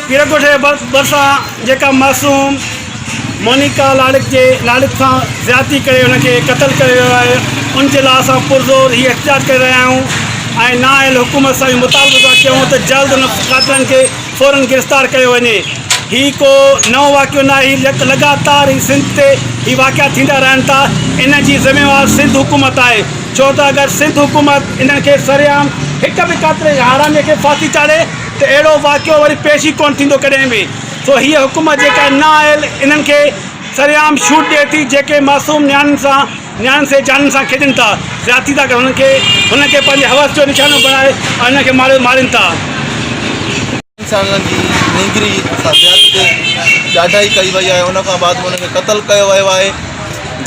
پيرڳوٺ جي ڀرسان جيڪا معصوم مونيڪا لاڙڪ جي لاڙڪ سان زيادتي ڪري ان کي قتل ڪيو ويو آهي ان جي لاء اسان پرزور هي احتجاج ڪري رهيا آهيون ۽ نااهل حڪومت سان اهو مطالبو ٿا ڪيون ته جلد ان قاتلن کي فورن گرفتار ڪيو وڃي هي ڪو نئون واقعو ناهي هي لڳاتار هي سنڌ تي هي واقعا ٿيندا رهن ٿا ان جي ذميوار سنڌ حڪومت آهي ڇو ته اگر سنڌ حڪومت انهن کي سرعام هڪ به قاتل حرامي کي ڦاسي چاڙهي ته اهڙو واقعو وري پيش ئي ڪونه ٿيندو ڪڏهن به سو هيء حڪومت جيڪا نااهل انهن کي سرعام ڇوٽ ڏئي ٿي جيڪي معصوم نياڻين سان نياڻين سي جانين سان کيڏن ٿا زيادتي ٿا ڪن انهن کي هنن کي پنهنجي حوس جو نشانو بڻائي ۽ انهن کي ماريو مارين ٿا. انسانن جي نينگري سان زيادتي ڏاڍائي ڪئي وئي آهي ان کان بعد ان کي قتل ڪيو ويو آهي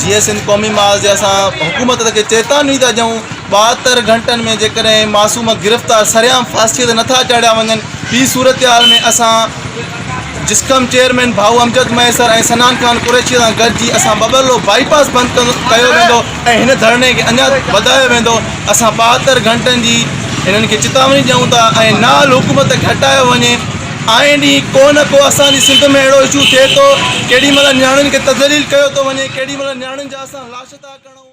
جيئي سنڌ قومي محاذ جي اسان حڪومت کي چيتاوني ٿا ڏيون 72 گهنٽن ۾ جيڪڏهن معصوم گرفتار سرعام ڦاسيء تي نٿا چاڙهيا وڃن ٻي صورتحال ۾ اسان جسقم چيئرمين ڀائو امجد مهيسر ۽ صنعان خان قريشي سان گڏجي اسان ٻٻرلو بائي پاس بند ڪيو ويندو ۽ هن ڌرڻي کي اڃا وڌايو ويندو اسان 72 گهنٽن جي هنن کي چتاوني ڏيون ٿا ۽ نااهل حڪومت کي هٽايو وڃي آئين ڏينهن ڪو نه ڪو اسان جي سنڌ ۾ اهڙو اشو ٿئي ٿو ڪيڏي مهل نياڻين کي تذليل ڪيو ٿو وڃي ڪيڏي مهل نياڻين جا اسان لاش ٿا کڻون.